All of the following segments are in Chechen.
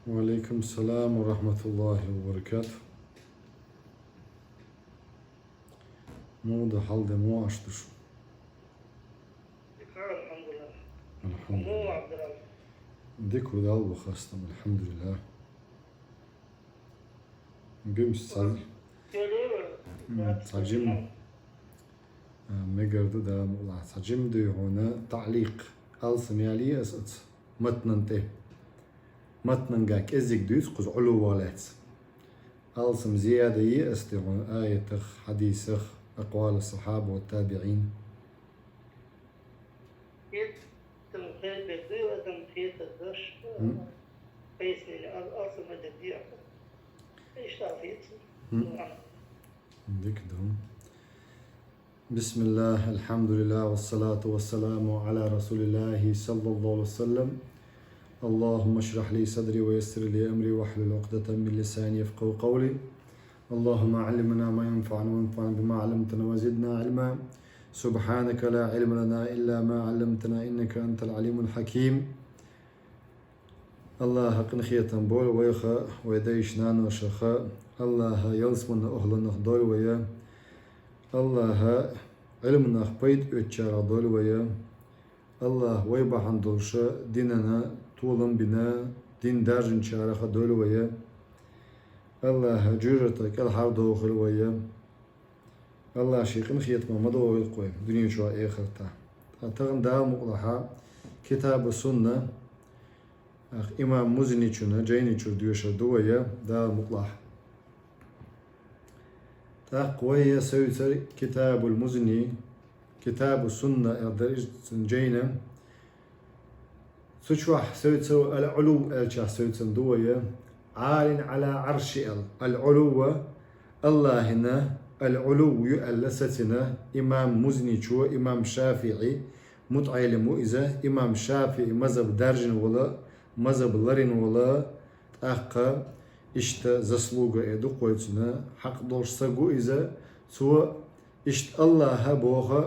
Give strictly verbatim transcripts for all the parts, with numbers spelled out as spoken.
وعليكم السلام ورحمة الله وبركاته. Муха да хьал, де муха аш душ? الحمد لله. الحمد لله. Дика ва, Далла хастам, الحمد لله. Гуш ца, м, цхьа жима, а, мегар да, Дала мукъ лахь, цхьа жима да хьона таӀликъ. Алсам яьлий аз оцу матнан тӀе? Матнан гӀа кӀеззиг дуьйцу кхуза Ӏулу валац. Алсам зияда йий аз тӀе хьона аятах, хьадисах, акъвала сахьаба ва табиӀин? Хетам хетар ду, адам хетар даш, М? Пояснение ал-, алсам хетар ду. Иштта хетам. М? Дика ду. بسم الله، الحمد لله، والصلاة والسلام على رسول الله صلى الله عليه وسلم. اللهم اشرح لي صدري ويسر لي أمري واحلل عقدة من لساني يفقهوا قولي. اللهم علمنا ما ينفعنا وانفعنا بما علمتنا وزدنا علما. سبحانك لا علم لنا إلا ما علمتنا إنك أنت العليم الحكيم. АллахӀа къинхетам бойла вайх, вай дайшка, наношка. АллахӀа ялсаманин охӀланах дойла вай. АллахӀа Ӏилманах пайда оьцучарах дойла вай. АллахӀа вай бахьана долуш динан толам бина, дин даржинчарах дойла вай. АллахӀа жожагӀатех кӀелхьардохийла вай. АллахӀа шен къинхетамах ма дохийла вай дуьнен чохь, эхартахь. Ткъа тахана, Дала мукъ лахь, Китабу Сунна, ах, имам Музаничун жайни чуьра доьшур ду вай, Дала мукъ лахь. ТӀаккха вай севцар Китабул Музани, Китабу Сунна аьлла дара иза цуьнан жайна. Цу чохь севцар, ал-Ӏулу аьллачохь севцар ду вай, Ӏалин Ӏала Ӏарши аьлла. Ал-Ӏулу ва АллахӀана ал-Ӏулу ю аьлла сацина имам Музаничо, имам ШафиӀи, мутаӀеллим ву иза, имам ШафиӀи мазхӀаб даржина волу, мазхӀаб ларина волу, тӀаккха иштта заслуга а ду кхуьнан, хьакъ долуш саг ву иза, цо иштта АллахӀа боху,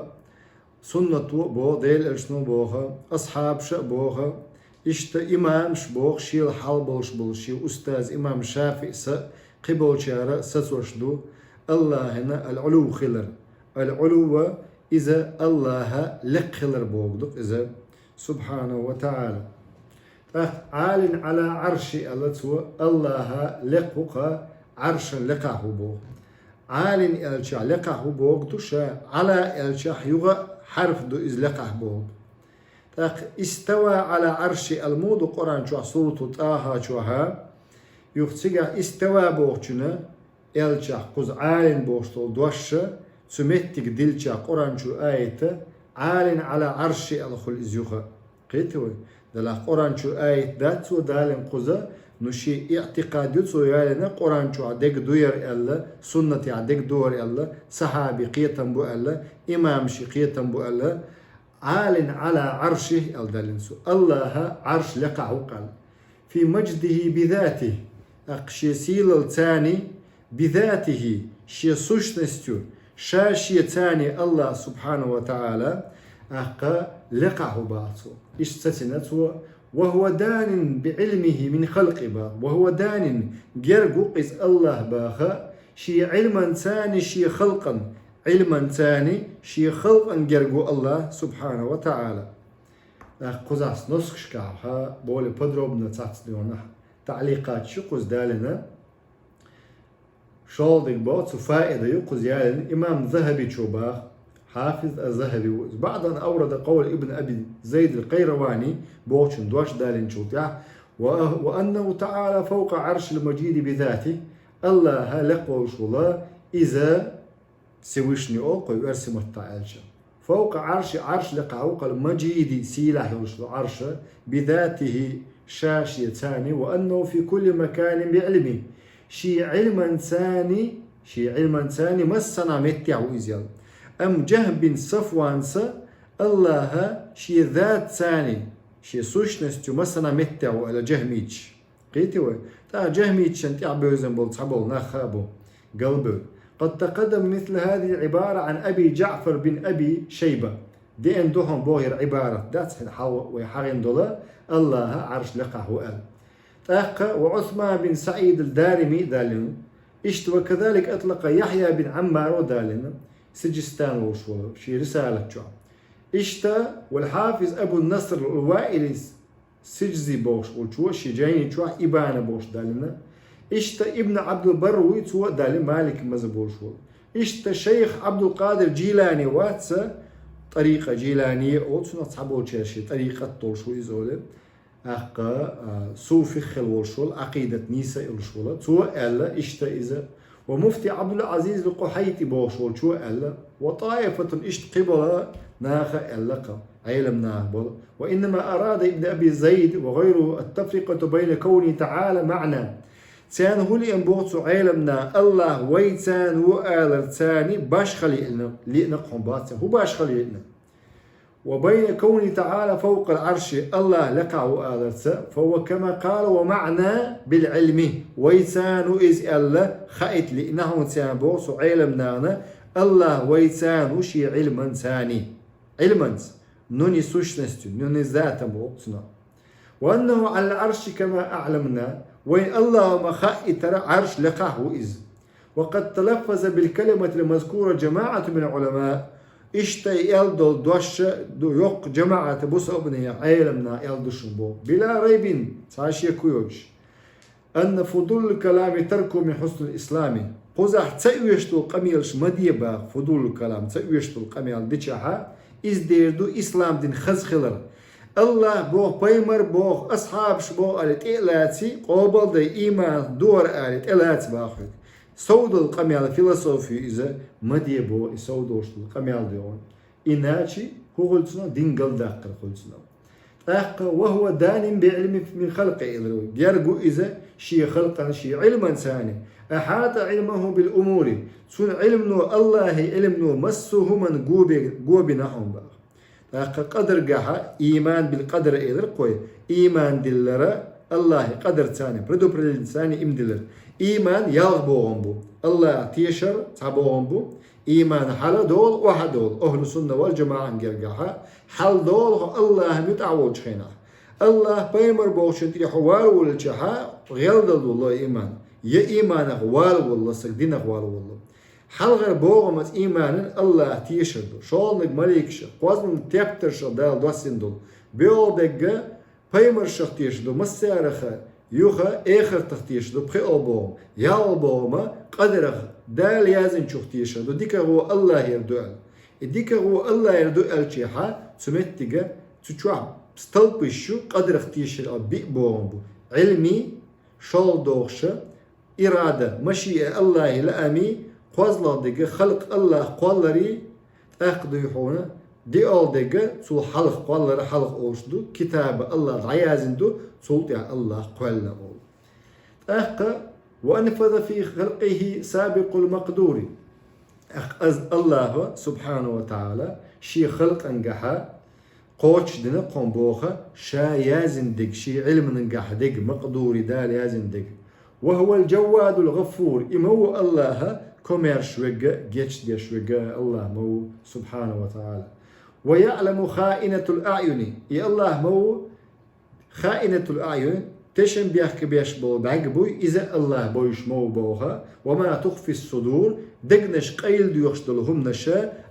суннато а боху, Делан элчано а боху, асхьабаша а боху, иштта имамаша боху, шел хьал болуш болу шен устаз имам ШафиӀи са, кхиболчара а сацош ду АллахӀана ал-Ӏулу хилар. Ал-Ӏулу ва иза АллахӀа лекха хилар бохург ду иза, субхьанаху ва таӀала. ТӀаккха Ӏалин Ӏала Ӏарши аьлла цо, АллахӀа лекха ву-кх, Ӏаршан лекхахь ву боху. Ӏалин аьллачохь лекхахь ву бохург ду ша, Ӏала аьллачохь юха а хьарф ду иза лекхахь бохург. ТӀаккха истава Ӏала Ӏарши аьлла муха ду Къуръан чохь, сурату ТӀаха чохь, юха цигахь истава бохучунна аьллачохь кхуза Ӏалин бохуш долу дош, цу меттиг диллича Къуръан чу аята, Ӏалин Ӏала Ӏарши аьлла хуьлу иза юха. Кхетий вай? Делахь Къуръан чу аят дац цо далийна кхуза, ну шен иӀтикъад ю цо ялийна, Къуръан чохь дерг ду хӀара аьлла, суннатехь дерг ду хӀара аьлла, сахьабийн кхетам бу аьлла, имамийн кхетам бу аьлла, Ӏалин Ӏала Ӏарши аьлла далийна цо. АллахӀа Ӏарш лекхахь ву-кх аьлла. Фи маждихӀи би затихӀи, тӀаккха шен сийлаллацаний, би затихӀи, шен сущностью, ша шеца АллахӀ субхьанаху ва таӀала, тӀаккха лекхахь ву баха цо. Иштта сацина цо, ва хӀува данин би Ӏилмихи мин халкъихӀи баха. Ва хӀува данин, герга ву-кх иза АллахӀ баха, шен Ӏилманцаний, шен халкъан Ӏилманцаний, шен халкъан герга ву АллахӀ субхьанаху ва таӀала. ТӀаккха кхузахь нускашкахь более подробно цхьацца дуьйна таӀликъаташ ю кхуза далийна. ШолгӀадерг боху, цу фаида ю кхуза ялийна, имам ЗахӀабичо баха, хьафиз аз-ЗахӀаби ву иза. بعد أن أورد قول ابن أبي زيد القيرواني бохучун дош далийначул тӀаьхьа, ва, وأنه تعالى فوق عرشه المجيد بذاته, АллахӀ лекха волуш волу иза, Всевышний олу-кх вай оьрсийн маттахь аьлча. Фавкъа Ӏарши, Ӏарш лекхахь ву-кх ал-Маджиди, сийлахь йолуш долу Ӏарш, би затихӀи, ша шеца, ва аннаху фи кулли маканин би Ӏилмихи. Шен Ӏилманца, шен Ӏилманца массанхьа меттехь ву иза аьлла. Амма Джахьм бин Сафвана АллахӀ шен затца, шен сущностью массанхьа меттехь ву аьлла джахьмиташа. Кхетий вай? ТӀаккха джахьмиташна тӀаьхьа бевзина болу цхьаболу нах а бу, галбевлла. قد تقدم مثل هذه العبارة عن أبي جعفر بن أبي شيبة. Деана ду хьуна боху хӀара Ӏибарат, дац хӀинца хьалха вай хьахийна долу, АллахӀ Ӏарш лекхахь ву аьлла. ТӀаккха وعثمان بن سعيد الدارمي далийна. Иштта وكذلك أطلق يحيى بن عمار далийна. Сиджистан волуш волу, шен рисалат чохь. Иштта والحافظ أبو النصر الوائلي Сиджзи бохуш волчо, шен жайни чохь Ибана бохуш далийна. Иштта Ибн Абдул Барр вуй, цо а далийна, Малик мазхаб болуш волу. Иштта шайх Абдул Къадир Жилани вац, тӀарикъа Жилани олу цунах, цхьаболчара шен тӀарикъат долуш ву иза олу. ТӀаккха, а, суфи хила волуш волу, Ӏакъидат нийса йолуш волу. Цо а аьлла, иштта иза. ومفتي عبد العزيز القحيطي бохуш волчо а аьлла. وطائفة, иштта кхиболу наха аьлла кху Ӏелам наха болу. وإنما أراد ابن أبي زيد وغيره التفرقة بين كونه تعالى معنى. Царна хӀун лиъна боху цу Ӏеламна, АллахӀ вайца ву алар царна башха лиъна, лиъна кху бац царна. ХӀун башха лиъна? وبين كونه تعالى فوق العرش, АллахӀ лекхахь ву аларца, فهو كما قال ومعنى بالعلم, вайца ву иза аьлла, хаийта лиъна хьуна царна боху цу Ӏеламнана, АллахӀ вайца ву шен Ӏилманца. Ӏилманца, но не сущностью, но не затом боху цунах. وأنه على العرش كما أعلمنا, вайн АллахӀа ма хаийтара Ӏарш лекхахь ву иза. وقد تلفظ بالكلمة المذكورة جماعة من العلماء. Иштта и аьлла долу дош ду йоккха жамаӀат бусалбанийн Ӏеламна аьлла ду шуна боху. بلا ريب, цхьа шеко йоцуш. أن فضول الكلام ترك من حسن الإسلام. Кхузахь ца оьшуш долу къамелаш ма де боху, фудулул калам, ца оьшуш долу къамел дичахьа, иза дер ду ислам дин хаза хилар. АллахӀ боху, пайхамар боху, асхьабаш боху аьлла тӀе а лаций, къобалдай, ийман дора аьлла тӀе лаца боху хьоьга. Сов долу къамел, философи иза ма де боху, и сов долуш долу къамел ду хьуна. Иначе хӀун хуьлу цунах? Дин галдаккхар хуьлу цунах. ТӀаккха وهو دان بالعلم من خلقه, элира, герга ву иза шен халкъана, шен Ӏилманца. أحاط علمه بالأمور, цуьнан Ӏилмано, АллахӀан Ӏилмано массо а хӀуманна гобе-, гобина хьуна боху. ТӀаккха къадаргахьа, иман бил къадр элира кхо, иман диллара, АллахӀан къадарца, предопределеница иман диллар. Иман ялх бохам бу. АллахӀ тешар цхьа бохам бу. Иман хьала долу, охьа долу, ахьлу сунна вал жамаӀан гергахьа, хьала долу хьо АллахӀан муьтӀахь волчу хенахь. АллахӀ, пайхамар бохучун тӀе хьо вала волчахьа, гӀелдала долу иман. Я иманах вала волла, саг динах вала волла. Хьалхара бохамца иманан АллахӀ тешар ду. ШолгӀаниг маликаша, кхозниг тептарша Дала доссина долу. БоьалгӀа дегга пайхамаршах тешар ду, массараха юха эхартах тешар ду, пхиъал бохам, ялхал бохама къадарах, Дала яздинчух тешар ду, дикагӀо АллахӀера ду аьлла. И дикагӀо АллахӀера ду аьллачехьа, цу меттига, цу чохь столпаш ю, къадарах тешар а биъ бохам бу. Ӏилми, шолгӀа дохуша, ирада, машиа АллахӀан лаамий, кхозлагӀа дерг халкъ АллахӀ кхолларий, тӀаккха дуй хьуна, диъалгӀа дерг цул хьалха кхоллар, хьалха олуш ду, китаба АллахӀа дӀаяздина ду, цул тӀаьхьа АллахӀ кхоьллина олу. ТӀаккха وأنفذ في خلقه سابق المقدور. ТӀаккха аз АллахӀа, субхьанаху ва тагӀала, шен халкъангахьа кхочушдина кхуьнан боху, ша яздина дерг, шен Ӏилманангахь дерг, макъдури, Дала яздина дерг. وهو الجواد الغفور. И ма ву АллахӀ комаьрша верг, гечдеш верг АллахӀ ма ву, субхьанаху ва тагӀала. ويعلم خائنة الأعين. И АллахӀ ма ву хаинатул аъюн, тешнабехкаш болу бӀаьрг буй, иза АллахӀ бовзуш ма ву боху, وما تخفي الصدور, дегнаш къайладоьхуш долу хӀуманаш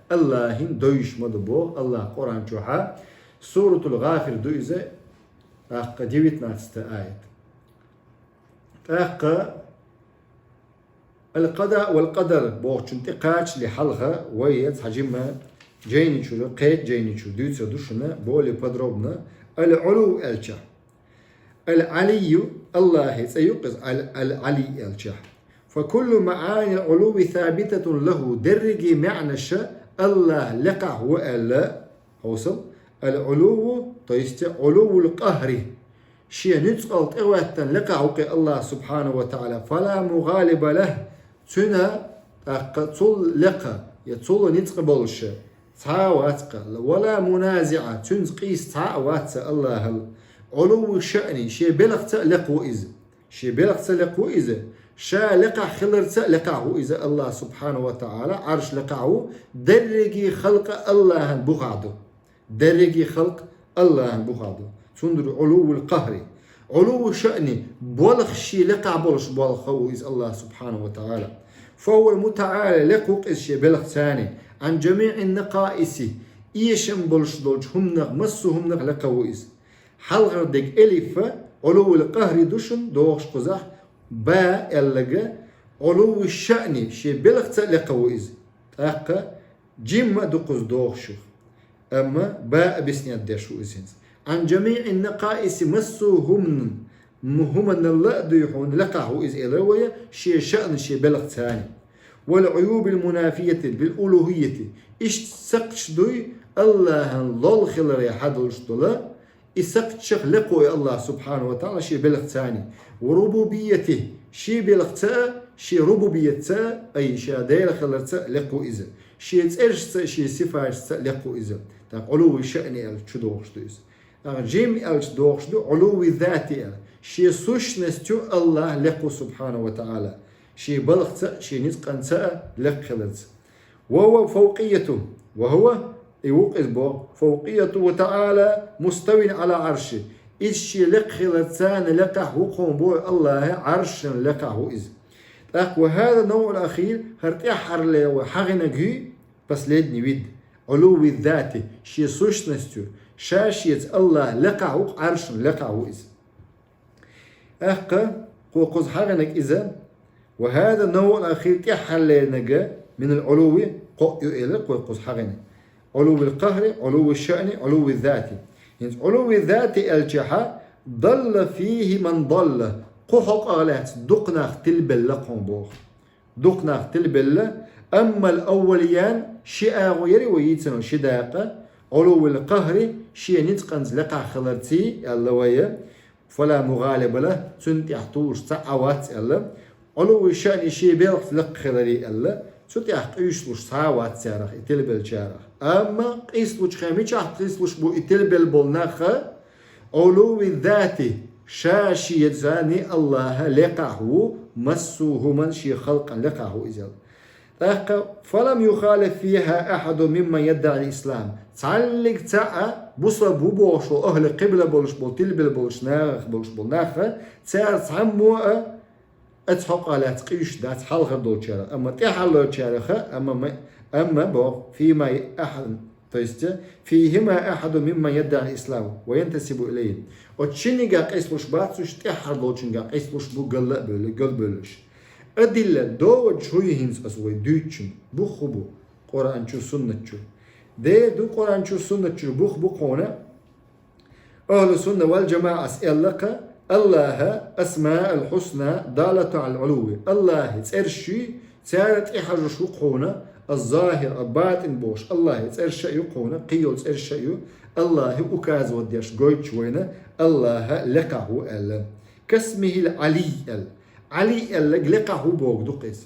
АллахӀан довзуш ма ду боху АллахӀ Къуръан чохьа. Суратул ГӀафир ду иза, тӀаккха девятнадцатый аят. ТӀаккха القضاء والقدر бохучун тӀе кхачале хьалха вай цхьа жимма жайни чуьра, кхечу жайни чуьра дуьйцур ду шуна более подробно. العلو аьлча. العلي, АллахӀан цӀе ю-кх иза, Ал-, العلي аьлча. فكل معاني العلو ثابتة له, дерриге маьӀнаша АллахӀ лекхахь ву аьлла, хьовсал, العلو, то есть علو القهر. Шен нуьцкъала тӀехӀоьттина лекхахь ву-кх АллахӀ субхьанаху ва тагӀала. فلا مغالب له, цуьнан, тӀаккха цул лекха, я цул ницкъ болуша цхьа а вац-кх. ولا منازع, цуьнца къийса цхьа а вац АллахӀал. علو الشأن, шен белхаца а лекха ву иза. Шен белхаца лекха ву иза. Ша лекхахь хиларца а лекхахь ву иза АллахӀ субхьанаху ва тагӀала, Ӏарш лекхахь ву, дерриге халкъ АллахӀан бухахь ду. Дерриге халкъ АллахӀан бухахь ду. Цундур علو القهر. علو الشأن, болх ший лекхахь болуш болх ву иза АллахӀ سبحانه وتعالى. فهو المتعالي, лекха ву-кх иза шен белхаца, عن جميع النقائص, эшам болуш долчу хӀуманах, массо а хӀуманах лекха ву иза. Хьалхара дерг алиф, علو القهر ду шуна догӀуш кхузахь, ба аьлларг, علو الشأن, шен белхаца а лекха ву иза. ТӀаккха джим а ду кхуза догӀуш юха. Амма ба объяснять деш ву иза хӀинца. عن جميع النقائص, массо а хӀуманан, хӀуманал а дуй хьуна, лекхахь ву иза, элира вай, шен шаъна, шен белхаца. والعيوب المنافية للألوهية. Иштта сакхташ дуй АллахӀан лол хиларе хьадолуш долу, и сакхташах лекха ву и АллахӀ سبحانه وتعالى шен белхаца. وربوبيته, шен белхаца а, шен рубубиятца а, ай, ша Дела хиларца а лекха ву иза. Шен цӀерашца а, шен сифаташца а лекха ву иза. ТӀаккха علو الشأن аьлча чу догӀуш ду иза. ТӀаккха джим аьлча догӀуш ду علو الذات аьлла. Шен сущностью АллахӀ лекха ву سبحانه وتعالى. Шен балхаца а, шен ницкъанца а лекха хиларца. وهو فوقيته, وهو, и ву-кх иза боху, فوقيته تعالى مستو على عرشه. Иза шен лекха хиларца лекхахь ву-кх хьуна боху АллахӀ, Ӏаршана лекхахь ву иза. ТӀаккха وهذا النوع الأخير, хӀара тӀаьххьарлера вай хьахийнарг ю, последний вид, علو الذات, шен сущностью, ша шеца АллахӀ лекхахь ву-кх, Ӏаршана лекхахь ву иза. ТӀаккха кхо кхуза хьахийнарг иза, وهذا النوع الأخير, тӀаьххьарлерниг, من العلو, кхоъ ю элира кхо кхуза хьахийнарг. علو القهر, علو الشأن, علو الذات. ХӀинца علو الذات аьлчахьа, ضل فيه من ضل, кху хьокъах лаьцна дукха нах тилабелла-кх хьуна боху. Дукха нах тилабелла, أما الأوليان, ши агӀо яра вай йийцина, ши дакъа, علو القهر, шен ницкъанца лекхахь хиларций, аьлла вай, فلا مغالب له, цунна тӀехь тулуш цхьа а вац аьлла, علو الشأن, шен белхаца лекха хиларий аьлла, цу тӀехь къуьйсуш цхьа а вац царах, и тилабеллачарах. Амма къийсалучу хенахь мичахь къийсалуш бу и тилабелла болу нах, علو الذات, ша шеца АллахӀ лекхахь ву, массо а хӀуманан, шен халкъан лекхахь ву иза. ТӀаккха, فلم يخالف فيها أحد ممن يدعي الإسلام. Цхьаллиг цхьа а бусалба ву бохуш болу, ахӀлу къибла болуш болу, тилабелла болуш, нахах болуш болу нах, цара цхьаммо а оцу хьокъах лаьцна къуьйсуш дац хьалхара долчарах, амма тӀаьххьарлерчарах, амма ма-, амма боху, فيما أحد, то есть, فيهما أحد ممن يدعي الإسلام وينتسب إليه. Оцу шиннигахь къийсалуш бац уьш, тӀаьххьара долчуьнгахь къийсалуш бу, галла а бевлла, галбевллуш. أدلة, доводаш хӀун ю хӀинца аса вай дуьйцучун? Бух хӀун бу Къуръан чуьра, суннат чуьра? Дера ду, Къуръан чуьра, суннат чуьра бух бу-кх хьуна. أهل السنة والجماعة аса аьлла-кх, أن الأسماء الحسنى دالة على العلو. АллахӀан цӀераш ю, цара тӀехьажош ву-кх хьуна, الظاهر, الباطن бохуш, АллахӀан цӀераш а ю-кх хьуна, кхин йолу цӀераш а ю, АллахӀан указывать деш, гойтуш вайна, АллахӀ лекхахь ву аьлла. كاسمه العلي аьлла. Ӏали аьлларг лекхахь ву бохург ду-кх иза.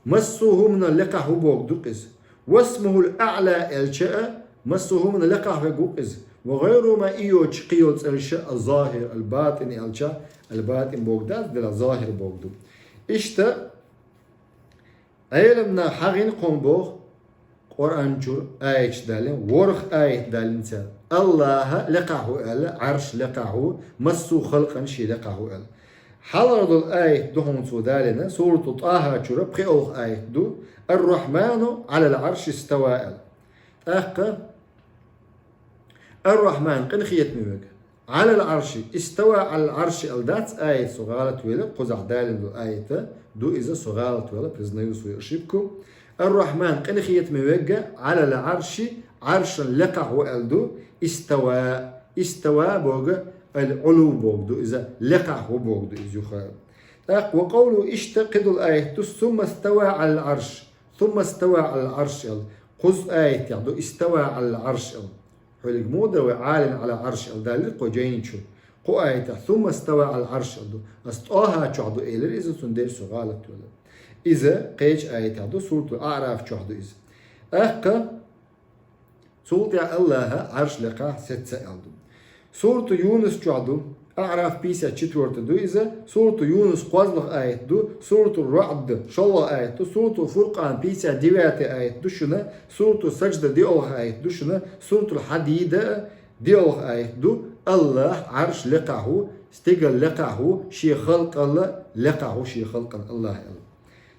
Массо а хӀуманан лекхахь ву бохург ду-кх иза. واسمه الأعلى аьлча а, массо а хӀуманан лекхахь верг ву-кх иза. وغيرهما, и йоцуш кхин йолу цӀераш а, الظاهر, الباطن аьлча, الباطن бохург дац, делахь, الظاهر бохург ду. Иштта, Ӏеламнаха хьахийна-кх хьуна боху, Къуръан чуьра аяташ далийна, ворхӀ аят далийна цара. АллахӀ лекхахь ву аьлла, Ӏарш лекхахь ву, массо а халкъан шен лекхахь ву аьлла. Хьалхара долу аят ду хьуна цо далийна, сурату ТӀахьа чуьра пхоьалгӀа аят ду, الرحمن على العرش استوى аьлла. ТӀаккха الرحمن, къинхетаме верг, على العرش, استوى على العرش аьлла дац аят, со гӀалат велла, кхузахь далийна долу аят ду иза, со гӀалат велла, признаю свою ошибку. الرحمن, къинхетаме верг, على العرش, Ӏаршан лекхахь ву аьлла ду, استوى, استوى бохург, العلو бохург ду иза, лекхахь ву бохург ду иза юха. ТӀаккха وقوله, иштта кхидолу аят ду, ثم استوى على العرش, ثم استوى على العرش аьлла. Кхуза аятехь ду, استوى على العرش аьлла. Хьоьлиг муха дара вай, عال على العرش аьлла далира кху жайни чу. Кху аятехь ثم استوى على العرش аьлла ду. Аса ТӀахьа чохь ду элира иза, цундела со гӀалат велла. Иза кхечу аятехь ду, сурату АӀраф чохь ду иза. ТӀаккха цул тӀаьхьа АллахӀа Ӏарш лекхахь сецна аьлла ду. Сурату Юнус чохь ду, АӀраф пятьдесят четвёртый ду иза, сурату Юнус кхозлагӀа аят ду, сурату РаӀд шолгӀа аят ду, сурату Фуркъан пятьдесят девятый аят ду шуна, сурату Сажда диъолгӀа аят ду шуна, сурату Хьадида диъолгӀа аят ду, АллахӀ Ӏарш лекхахь ву, Стигал лекхахь ву шен халкъал, лекхахь ву шен халкъал Аллахь аьлла.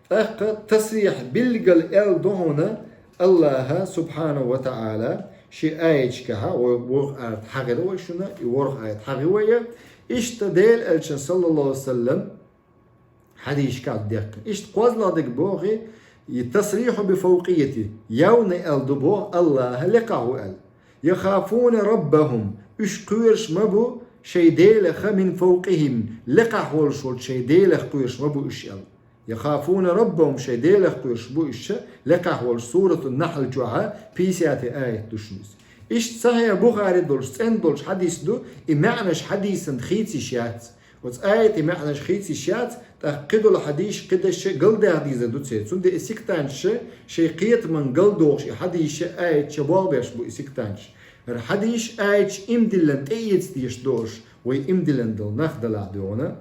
ТӀаккха тасрихь билггал аьлла ду хьуна Аллахьа субхьанаху ва таӀала шен аяташкахь, вай ворхӀ аят хьахийра вай шуна, и ворхӀ аят хьахи вай, иштта Делан элчан саллаллаху Ӏалайхи ва саллам хьадисашкахь дехка. Иштта кхозлагӀа дерг боху, и тасрихьу би фавкъияти, явно аьлла ду боху Аллахьа лекхахь ву аьлла. Яхафуна раббахум, уьш кхоьруш ма бу шайн Делах мин фавкъихим, лекхахь волуш волчу шайн Делах кхоьруш ма бу уьш аьлла. Яхафуна раббахум, шайн Делах кхоьруш бу уьш, лекхахь волуш, Суратун-Нахьл чохь пятьдесятый аят ду шуна иза. Иштта Сахьихь Бухари долуш, цӀена долуш хьадис ду, и маьӀнаш хьадисан хийца йиш яц. Оцу аятан маьӀнаш хийца йиш яц, тӀаккха кхидолу хьадисаш кхидерш галдаха дезар ду церан. Цундела и сектанташа шайн кхетаман галдохуш и хьадисаш, аяташ болх беш бу и сектанташ. ХӀара хьадисаш, аяташ иман диллина тӀеэца дезаш долуш, вай иман диллина долу нах далахь дуьйхьуна.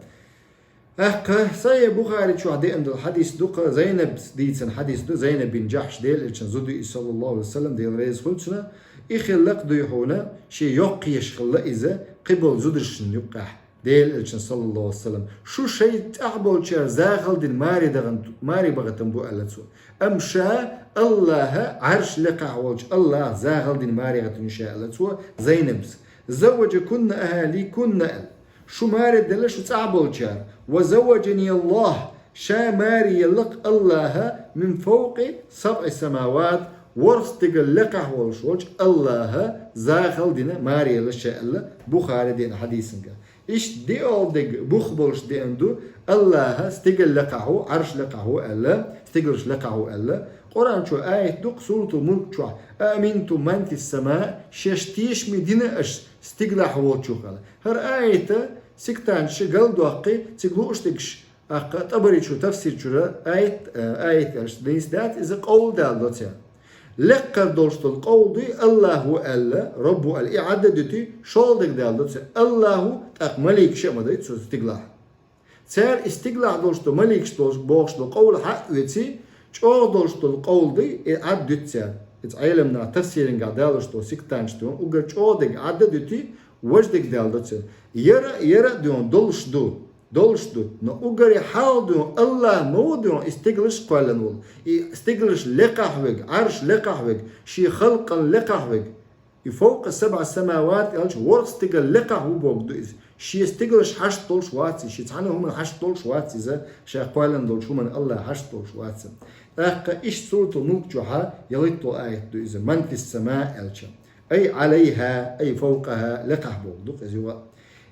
ТӀаккха Сахьихь Бухари чохь деана долу хьадис ду-кх, Зайнабс дийцина хьадис ду, Зайнаб бин Джахьш, Делан элчан зуда ю иза, саллаллаху Ӏалайхи ва саллам, Дела реза хуьлда цунна, и хилла-кх дуьйхьуна, шен йоккхаеш хилла иза, кхиболу зударшна юккъехь. Делан элчан, саллаллаху Ӏалайхи ва саллам, шу шайн тӀехь болчара захалдина маре дахана, маре бахийтина бу аьлла цо. Амма ша Аллахьа, Ӏарш лекхахь волчу Аллахьа захалдина маре гӀатина ша аьлла цо Зайнабс. Завваджакунна ахаликунна аьлла. Шу маре делла шу цӀахь болчара. Ва завваджани Аллахь, ша маре елла-кх Аллахьа мин фавкъи сабъи самават, ворхӀ стигал лекхахь волуш волчу Аллахьа захалдина маре елла ша аьлла Бухари деана хьадисанга. Иштта диъалдиг бух болуш деана ду, Аллахьа стигал лекхахь ву, Ӏарш лекхахь ву аьлла, стигалш лекхахь ву аьлла. Къуръан чу аят ду-кх, Суратул Мулк чохь: «Ааминтум ман фис сама», шаьш тешаме дина аша стигалахь волчух аьлла. ХӀара аята сектанташа галдоккхий, цига лууш дерш, тӀаккха ТӀабари чу тафсир чуьра аят, э, аят аьлча дийца дац, иза къовла далла доцу. Лекхара долуш долу къовла дуй, Аллахь ву аьлла, Раббу аьлла, и Ӏадда дуьтий, шолгӀа дерг далла доцу. Аллахь ву, тӀаккха маликаш а ма дай цу стигалахь. Цара и стигалахь долуш долу маликаш долуш бохуш долу къовла хьа а оьций, чӀогӀа долуш долу къовла дуй, и Ӏадда дуьту цара. Иза Ӏеламнаха тафсирингахь далуш долу сектанташ дуй, уггар чӀогӀа дерг Ӏадда дуьтий, важа дерг далла доцу. Яра, яра а дуй, долуш ду. Долуш ду, но уггаре хьалха дуй, Аллахь ма ву дуй, и стигалш кхоьллина волу, и стигалш лекхахь верг, Ӏарш лекхахь верг, шен халкъан лекхахь верг. И фавкъа сабъа самават аьлча, ворхӀ стигал лекхахь ву бохург ду иза. Шен стигалш хьашт долуш вац иза, шен цхьана а хӀуманна хьашт долуш вац иза, ша кхоьллина долчу хӀуманна Аллахь хьашт долуш вац. ТӀаккха иштта Суратул Мулк чохь ялхитталгӀа аят ду иза, «Ман фис сама» аьлча. Ай Ӏалайхьа, ай фавкъахьа, лекхахь бохург ду-кх иза юха.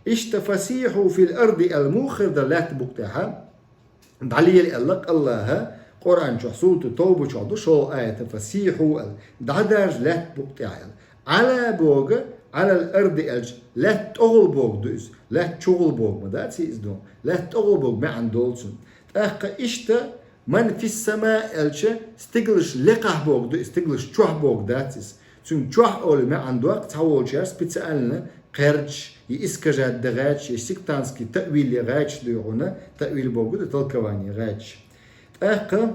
Иштта «фасихьу фил арди» аьлла муха хир дара лаьтта букъа тӀехь? ДӀалела аьлла-кх Аллахьа Къуръан чохь, Сурату Тавба чохь ду шолгӀа аят, «фасихьу» аьлла, дӀадаржа лаьтта букъа тӀехь аьлла. «Ӏала» бохург, «Ӏалал арди» аьлча, лаьтта тӀехула бохург ду иза, лаьтта чухула бохург ма дац иза ду, лаьтта тӀехула бохург маьӀна долу цуьнан. ТӀаккха иштта «ман фис сама» аьлча, стигалш лекхахь бохург ду, и стигалш чохь бохург дац иза. Цуьнан чохь олу маьӀна доккху цхьаволчара специально кхерчаш, и искажать дан гӀерташ, и сектантский таъвил ян гӀерташ дуй хьуна, таъвил бохург ду толкование гӀерташ. ТӀаккха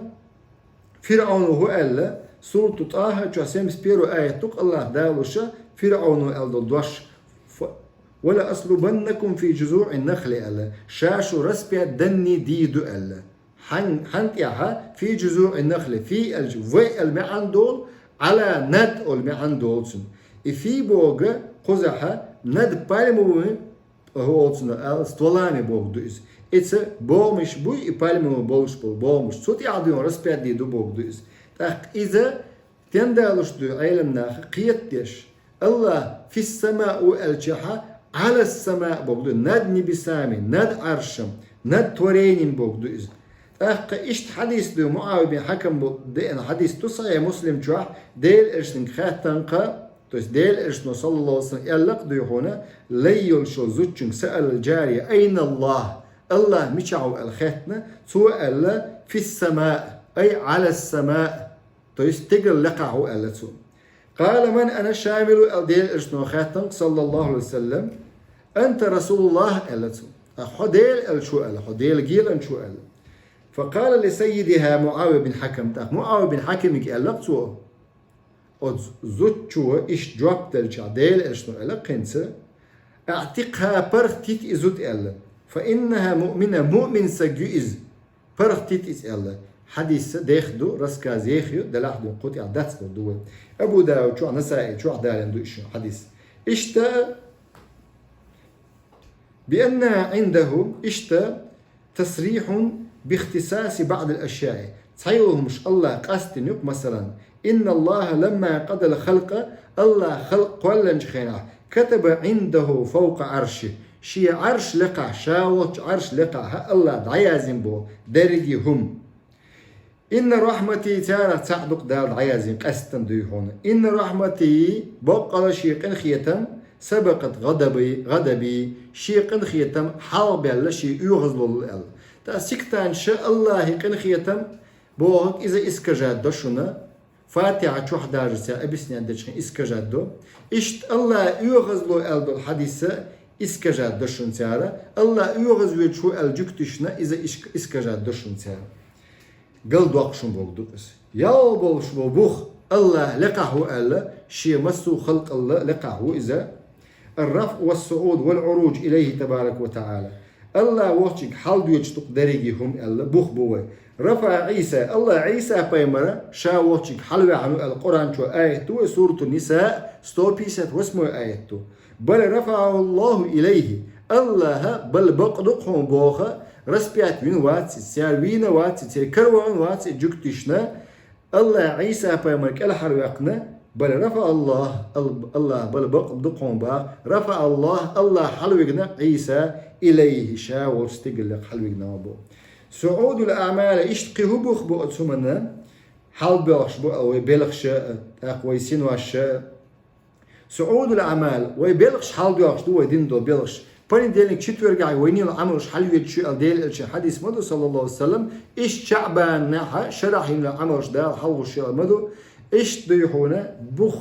ФирӀавна хӀу аьлла, Сурату ТӀахьа чохь семьдесят первый аят ду-кх Аллахь далуша, ФирӀавна аьлла долу дош: «Фа-, ва ла аслубаннакум фи джузуӀин нахли», аьлла, ша шу распять данний дийр ду аьлла. Хьан-, хьан тӀехьа, фи джузуӀин нахли, фи аьлча, вай аьлла маьӀна долу, Ӏала над олу маьӀна долу цуьнан. И фи бохург кхузахьа над пальмовый, хӀу олу цунах аьлла, стволами бохург ду иза. Ица богӀамаш буй, и пальмовый болуш болу богӀамаш. Цу тӀехь дуй распять дийр ду бохург ду иза. ТӀаккха иза стен далуш дуй Ӏеламнаха кхетадеш? Аллахь фис сама аьлчахьа, Ӏалас сама бохург ду, над небесами, над Ӏаршам, над творением бохург ду иза. ТӀаккха иштта хьадис дуй, МуӀави бин Хьакам бу-, деана хьадис ду Сахьихь Муслим чохь, Делан элчанга хаьттина-кх, то есть Делан элчано, саллаллаху Ӏалайхи ва саллам, аьлла-кх дуй хьуна, лай йолуш йолу зудчуьнга, саъалал джария: «Айна Аллахь?» Аллахь мичахь ву аьлла хаьттина, цо аьлла: «Фис сама, ай Ӏалас сама». То есть стигал лекхахь ву аьлла цо. «Къала ман ана», шамил ву аьлла Делан элчано хаьттина-кх, саллаллаху Ӏалайхи ва саллам. «Анта расулуллахь», аьлла цо. А хьо Делан элча ву аьлла, хьо Делан геланча ву аьлла. «Факъала ли саййидихьа МуӀави бин Хьакам», тӀаккха МуӀави бин Хьакамига аьлла-кх цо, оцу зудчо иштта жоп делчахь, Делан элчано аьлла-кх хӀинца: أعتقها, паргӀатийта из, аьлла. فإنها مؤمنة, муъмин саг я из, паргӀатийта из, аьлла. Хьадис дех ду, рассказ ех ю, делахь ду, кху тӀехь дац ду вай. Абу Дауд чохь, Насаи чохь далийна ду иштта хьадис. Иштта بأنها عنده, иштта تصريح باختصاص بعض الأشياء. Цхьайолу хӀумаш АллахӀа къастийна ю-кх, масала, إن الله لما قضى الخلق, АллахӀа халкъ кхоьллинчу хенахь, كتب عنده فوق عرشه, шен Ӏарш лекхахь, ша волчу Ӏарш лекхахь АллахӀа дӀаяздина боху дерриге хӀума. إن رحمتي, царах цхьаъ ду-кх Дала дӀаяздина, къаьстина дуй хьуна. إن رحمتي, боккъала шен къинхетам, سبقت غضبي, غضبي, шен къинхетам хьалхабаьлла шен оьгӀазлол аьлла. ТӀаккха сектанташа АллахӀан къинхетам бохург иза искажать до шуна, Фатихьа чохь даже цара объяснять дечу хенахь искажать до. Иштта АллахӀан оьгӀазло аьлла долу хьадис а искажать до шуна цара, АллахӀ оьгӀазвоьдуш ву аьлла жуьгташна иза иш-, искажать до шуна цара. Галдоккхуш хӀума бохург ду иза. Ял болуш бу бух АллахӀ лекхахь ву аьлла, шен массо а халкъалла лекхахь ву иза. الرفع والصعود والعروج إليه تبارك وتعالى. АллахӀ волчуьнга хьаладоьдуш ду-кх дерриге хӀума аьлла, бух бу вай. رفع عيسى, АллахӀа Ӏийса-пайхамар ша волчуьнга хьалаваьхьна ву аьлла Къуръан чу аят ду вай, Суратун-Ниса, сто пятьдесят восьмой аят ду. بل رفعه الله إليه. АллахӀа, бал бакъ ду-кх хьуна боху, распять вина вац иза, цара вийна вац иза, церан кара вахана вац иза жуьгташна. АллахӀа Ӏийса-пайхамар кӀелхьарваьккхина, بل رفعه الله, Ал-, АллахӀа, бал бакъ ду-кх хьуна боху, رفعه الله, АллахӀа хьалавигна Ӏийса, إليه, ша волчу стигаллех хьалавигна боху. صعود الأعمال, иштта кхин хӀун бух бу оцу хӀуманна? Хьалабоьлхуш бу вай белхаш а, тӀаккха вай синош а. صعود الأعمال, вай белхаш хьаладоьлхуш ду, вай дина долу белхаш. Понедельник, четвергехь вай йина йолу Ӏамалш хьалавоьдуш ю аьлла Делан Элчано хьадис ма ду, саллаллаху алейхи ва саллям, иштта шаъбанехь шарахь йина йолу Ӏамалш Дала хьалхуш ю аьлла ма ду, иштта дуй хьуна бух,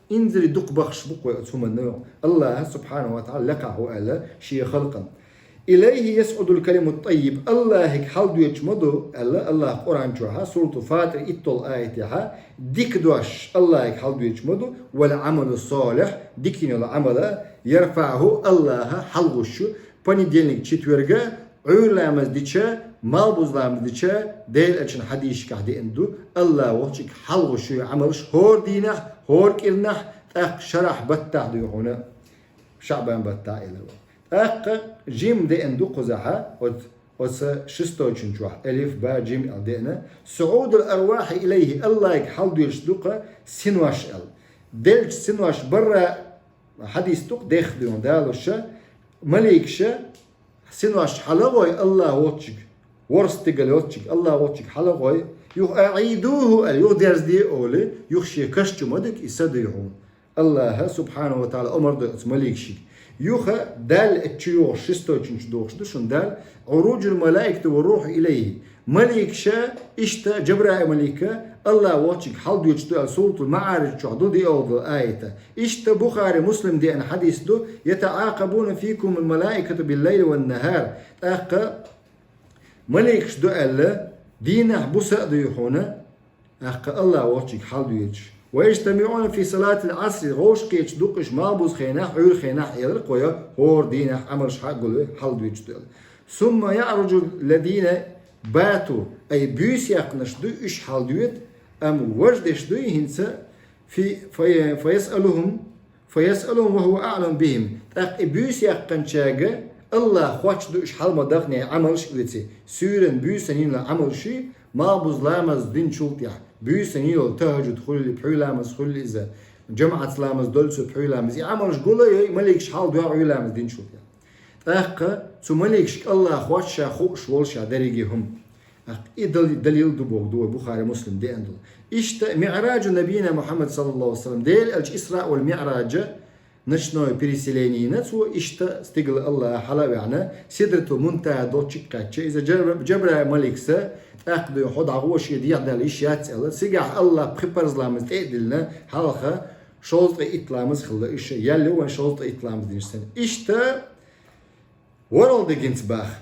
инзаре дукха бахаш бу-кх вай оцу хӀуманна. АллахӀа, субхьанаху ва таӀала, лекхахь ву аьлла шен халкъана. إليه يصعد الكلم الطيب, АллахӀига хьаладоьдуш ма ду аьлла, АллахӀа Къуръан чохь, Суратул Фатир, итталгӀа аятехь, дика дош АллахӀига хьаладоьдуш ма ду, والعمل الصالح, дика йина йолу Ӏамал а, يرفعه, АллахӀа хьалхуш ю, понедельник, четверг а, Ӏуьйра ламаз дича, малхбуза ламаз дича, Делан Элчанан хьадисашкахь деана ду, АллахӀ волчуьнга хьалхуш ю Ӏамалш хӀора дийнахь, хӀора кӀирнахь, тӀаккха шарахь баттахь дуй хьуна, шаъбан баттахь элира вай. ТӀаккха жим деана ду кхузахь, оц-, оцу шесточун чохь, алиф, ба, жим аьлла деана, صعود الأرواح إليه, АллахӀига хьаладоьдуш ду-кх синош аьлла. Деллачу синош барра хьадис ду-кх, дех дуьйна далуша, маликаша синош хьала а гӀой АллахӀ волчуьнга, ворхӀ стигал йоцчуьнга, АллахӀ волчуьнга хьала а гӀой, юха أعيدوه аьлла, юха дерзаде олий, юха шен каш чу ма дика и са дуй хьуна. АллахӀа, субхьанаху ва таӀала, омра дой оцу маликашка. Юха Далла эцчу юхуш, шесточун чу дохуш ду шуна Далла, عروج الملائكة والروح إليه. Маликаша, иштта Жабраил малика, АллахӀ волчуьнга хьаладоьдуш ду аьлла Суратул МаӀариж чохь ду диъолгал аята. Иштта Бухари, Муслим деана хьадис ду, يتعاقبون فيكم الملائكة بالليل والنهار. ТӀаккха маликаш ду аьлла, дийнахь буса а дуй хьуна, тӀаккха АллахӀ волчуьнга хьаладоьдуш. ويجتمعون في صلاة العصر, гӀовш кхечу дукъуш малхбуза хенахь, Ӏуьйра хенахь элира кхо я, хӀора дийнахь Ӏамалш хьа а гулве, хьаладоьдуш ду аьлла. ثم يعرج الذين باتوا, ай буьйса яьккхинарш дуй, уьш хьаладоьду, амма важа дерш дуй хӀинца, في-, في-, فيسألهم, فيسألهم وهو أعلم بهم. ТӀаккха и буьйса яьккхинчаьрга АллахӀа хоттуш ду уьш хьала ма дахне Ӏамалш а оьций. Суьйранна буьйсанна йина Ӏамалш, малхбуза ламаз динчул тӀехь, буьйсанна йина йолу тахӀажжуд хуьлий, пхьуьйламаз хуьлий иза, жамаӀатца ламаз доллу цо, пхьуьйламаз. И Ӏамалш гул а йой, маликаш хьаладоьду Ӏуьйламаз динчул тӀехь. ТӀаккха цу маликашка АллахӀа хоттуш ша хууш волу ша дерриге хӀума. ТӀаккха и дали-, далил ду боху ду вай Бухари, Муслим деана долу. Иштта МиӀражу набийна Мухьаммад, саллаллаху алейхи ва саллям, Делан Элча Исраъ вал МиӀраж, ночное переселение йина цо, иштта стигала АллахӀа хьала а ваьхьна, Сидратул МунтахӀа долчуьнга кхаьчча, иза Жабра-, Жабраил маликас, тӀаккха дуй хьо дӀагӀо, шен дегӀ Далла йиш яц аьлла, цигахь АллахӀа пхи парз ламаз тӀе а диллина, хьалха шовзткъе итт ламаз хилла уьш, ял ю вайн шовзткъе итт ламаз динчу санна. Иштта ворхӀалгӀа дегӀаца баха.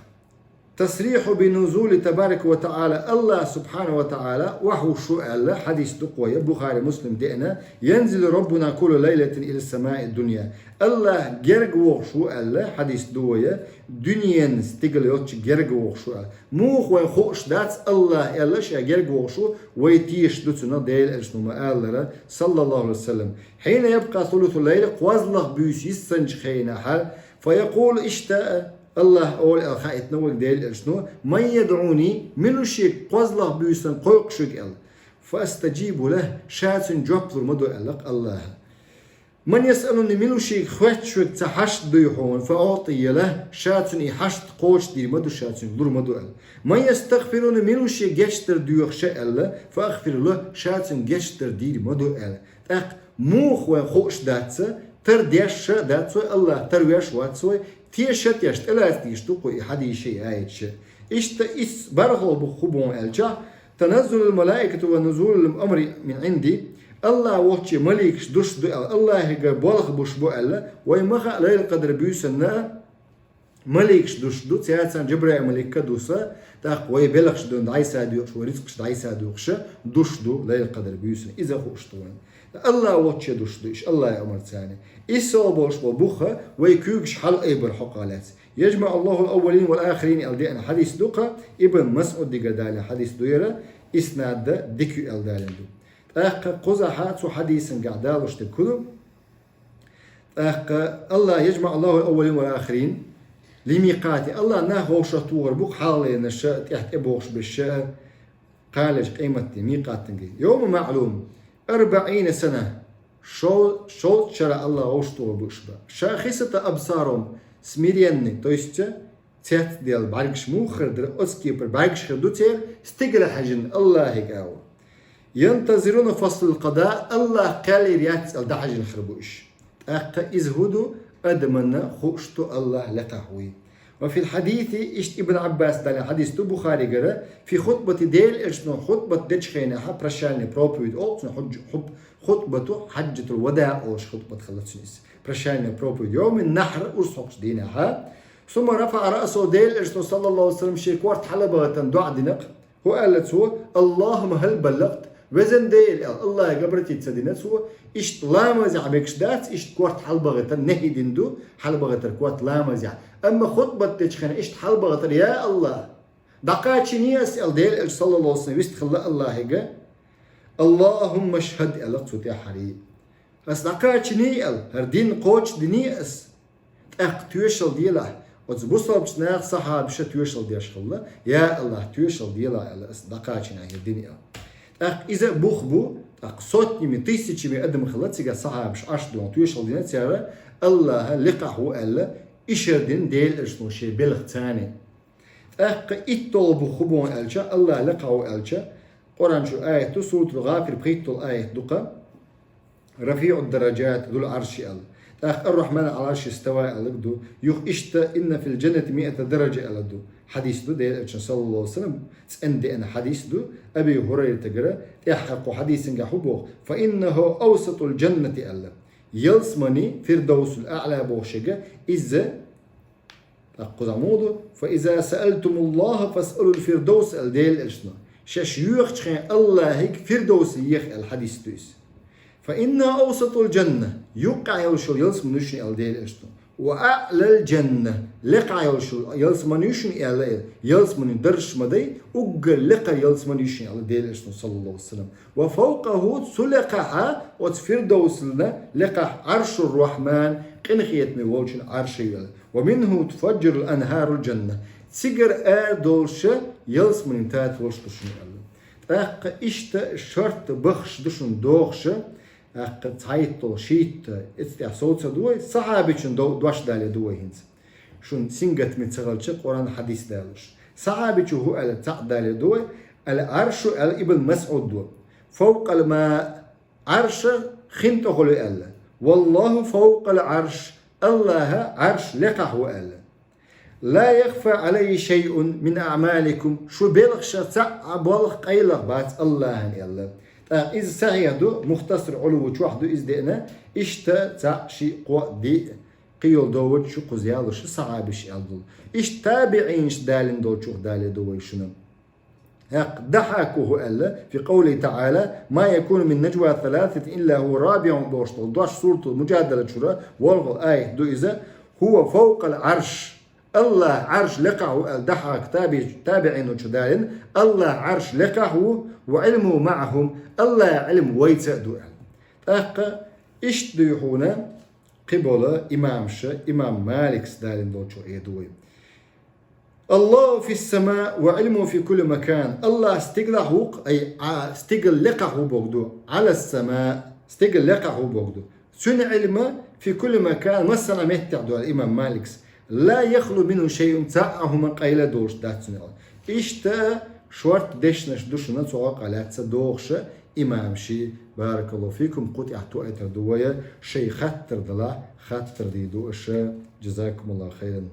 تصريح بنزول تبارك وتعالى, Аллах субхьанаху ва таӀала охьавуш ву аьлла, хьадис ду-кх вай, Бухари, Муслим деана: ينزل ربنا كل ليلة إلى السماء الدنيا. Аллах герга вогӀуш ву аьлла, хьадис ду вай, дуьненан стигала йолчу герга вогӀуш ву аьлла. Муха вайн хууш дац Аллах аьлла, ша герга вогӀуш ву, вай тешаш ду цунах, Делан Элчано ма-аллара, саллаллаху Ӏалайхи ва саллам. حين يبقى ثلث الليل, кхозлагӀа буьйса йиссинчу хенахьа, فيقول, иштта Аллах олу аьлла хаийтина вайга Делан Элчано: من يدعوني, мила ву шега кхозлагӀа буьйсанна кхойкхуш верг аьлла. فأستجيب له, ша цунна жоп лур ма ду аьлла-кх Аллаха. من يسألني, мила ву шега хоьттуш верг цхьа хьашт дуй хьуна, فأعطيه له, ша цунна и хьашт кхочушдийр ма ду, ша цуьнга лур ма ду аьлла. من يستغفرني, мила ву шега гечдар доьхуш аьлла, فأغفر له, ша цуьнга гечдар дийр ма ду аьлла. ТӀаккха муха вайн хууш дац, тардеш а дац вай, Аллах тарвеш а вац вай, теша а тешаш, тӀелаца дийш ду-кх вай и хьадисаш а, и аяташ а. Иштта исс бархӀалгӀа бух хӀун бу аьлча, تنزل الملائكة ونزول الأمر من عندي, Аллах волчу маликаш душ ду аьлла, Аллахьигара болх буш бу аьлла, вай ма хаьа, Лайлатул-Къадр буьйсанна а маликаш душ ду, цаьрца Джабраил-малик а ду сан, тӀаккха вай белхаш дӀайса доькъуш, вай рицкъаш дӀайса доькъуш а душ ду Лайлатул-Къадр буьйсанна. Иза хууш ду вайна. Аллах волчу душ ду уьш, Аллахьан омра царна. Исс болуш болу бух а вай куьйгаш хьалаайбар хьокъехь лаьцна. يجمع الله الأولين والآخرين аьлла деана хьадис ду-кх, Ибн МасӀудигара далийна хьадис ду хӀара, иснад дика ю аьлла далийна ду. ТӀаккха кхузахь цу хьадисан тӀехь далош дерг хӀун ду? ТӀаккха Аллах, يجمع الله الأولين والآخرين لميقات, Аллах нах вовшахтухур бу-кх хьалхалернаш а, тӀехь тӀебогӀуш берш а, кхалечу къематде, микъатанге. يوم معلوم أربعين سنة, шов-, шовзткъа шарахь Аллах вовшахтухур бу уьш бан. شاخصة أبصارهم, смиренный, то есть цецдаьлла бӀаьргаш муха хир дара, оцу кепара бӀаьргаш хир ду церан, стигала хьаьжжина Аллахьига агӀор. ينتظرون فصل القضاء, Аллах кхел йийр яц аьлла дӀахьаьжжина хир бу уьш. ТӀаккха иза хӀун ду, адамна хууш ду Аллах лекхахь вуй. وفي الحديث, иштта Ибн Ӏаббаса далийна хьадис ду Бухаригара, في الخطبة, Делан Элчано хутбат дечу хенахь, прощальная проповедь олу цунах, хьуджа-, хӀуб-, хутбату хьаджатул-вадаӀ олуш хутбат хилла цуьнан иза. Прощальная проповедь, يوم النحر, урс хьокхучу дийнахь. ثم رفع رأسه, Делан Элчано, саллаллаху Ӏалайхи ва саллам, шен корта хьалабахийтина доӀа дина-кх. ХӀун аьлла цо? اللهم هل بلغت, везан Дела, аьлла, Аллахьига обратиться дина цо, иштта ламазехь мегаш дац, иштта корта хьалабахийтар нахьи дина ду, хьалабахийтар корта ламазехь. Амма хутбат дечу хенахь иштта хьалабахийтар: я Аллах, дӀакхачийний ас, аьлла, Делан Элча, саллаллаху Ӏалайхи ва саллам, вистхилла Аллахьига. اللهم اشهد, аьлла цо тӀаьххьара. Ас дӀакхачийний, аьлла, хӀара дин кхочушдиний ас. ТӀаккха тоьшалла делахь, оцу бусалбачу наха, сахьабаша тоьшалла деш хилла: я Аллах, тоьшалла делахь, аьлла, ас дӀакхачийна хӀара дин, аьлла. ТӀаккха иза бух бу, тӀаккха сотнями, тысячами адам хилла цигахь, сахьабаш Ӏаш доху, тоьшалла дина цара, Аллах лекхахь ву аьлла, ишар дина Делан Элчано шен белхаца. ТӀаккха итталгӀа бух хӀун бу аьлча, Аллах лекхахь ву аьлча, Къуръан чу аят ду, Суратул-ГӀафир, пхийтталгӀа аят ду-кх. رفيع الدرجات ذو العرش аьлла. ТӀаккха الرحمن على العرش استوى аьлларг ду. Юха иштта إن في الجنة مائة درجة аьлла ду. Хьадис ду, Делан Элчан, саллаллаху Ӏалайхи ва саллам, цӀена деана хьадис ду, Аби ХӀурайратагара, тӀаьххьара кху хьадисангахь хӀун боху? فإنه أوسط الجنة аьлла. Ялсамани Фирдовсул АӀла бохуш ерг, иза ТӀаккха кхузахь муха ду? فإذا سألتم الله فاسألوا الفردوس аьлла Делан Элчано. Шаьш йоьхучу хенахь Аллахьига Фирдовс еха аьлла хьадис ду иза. فإنها أوسط الجنة, юккъехь йолуш йолу ялсамани ю шуна аьлла Делан Элчано. وأعلى الجنة, лекхахь йолуш йолу ялсамани ю шуна аьлла, ялсамани даржаш ма дай, уггар лекха ялсамани ю шуна аьлла Делан Элчано, саллаллаху Ӏалайхи ва саллам. وفوقه, цу лекхахь, оцу Фирдовсана лекхахь, Ӏаршур-Рахьман, къинхетаме волчун Ӏарша ю аьлла. ومنه تفجر أنهار الجنة. Цигара ара долуш ялсаманин татолаш ду шуна аьлла. ТӀаккха иштта шортта бахаш ду шуна дохуш, тӀаккха цхьайтталгӀа, шийтта, эццахь совца ду вай, сахьабичун дов-, дош дале ду вай хӀинца. Шуна сингаттаме ца хилча, Къуръан, хьадис далош. Сахьабичо хӀун аьлла, цхьаъ дале ду вай, العرش аьлла Ибн МасӀуда. فوق الماء, Ӏарш хин тӀехула ю аьлла. والله فوق العرش, Аллахь Ӏарш лекхахь ву аьлла. لا يخفى عليه شيء من أعمالكم, шу белхашах цхьа а болх къайлаха бац Аллахьан аьлла. ТӀаккха иза сахьихь ду, Мухтасар Ӏулу чохь ду иза деана, иштта цхьаъ, шиъ, кхоъ, диъ, Кхыйола довач шу кхуза ялуш сахьабаш аьлла долу. Иштта табиӀинаш далийна долчух далийна ду вай шуна. ХӀакъ дахьаку хӀу аьлла, фи къовли таӀала, ма якуну мин нажва саласатин илла хӀуа рабиӀухум бохуш долу дош суратул Мужадала чура, волгӀал аят ду иза, хӀуа фавкъал Ӏарш. Аллах Ӏарш лекха хӀу аьлла дахьаку таби-, табиӀино чу далийна, Аллах Ӏарш лекха хӀу, ва Ӏилму маӀахум, Аллах Ӏилм вайца а ду аьлла. ТӀаккха иштта дуй хьуна, кхибола имамша, имам Маликс далийна долчу Ӏеду вай. Аллаху фис сама ва Ӏилму фи кулли макан. Аллах стигалахь ву-кх, ай, а, стигал лекхахь ву богу ду. Ӏалас сама, стигал лекхахь ву богу ду. Цуьнан Ӏилма фи кулли макан, массана меттехь ду аьлла имам Маликс. Ла яхлу минху шайъун, цхьа а хӀума къайла долуш дац цуьнан Ӏилма. Иштта шорта дешнаш ду шуна цу гӀоккхалаьцна дохуша имамши, баракаллаху фикум, кху тӀехь тоуьйтур ду вай, шайн хаттар далахь, хаттар дийр ду аша. Джазакумуллаху хайран.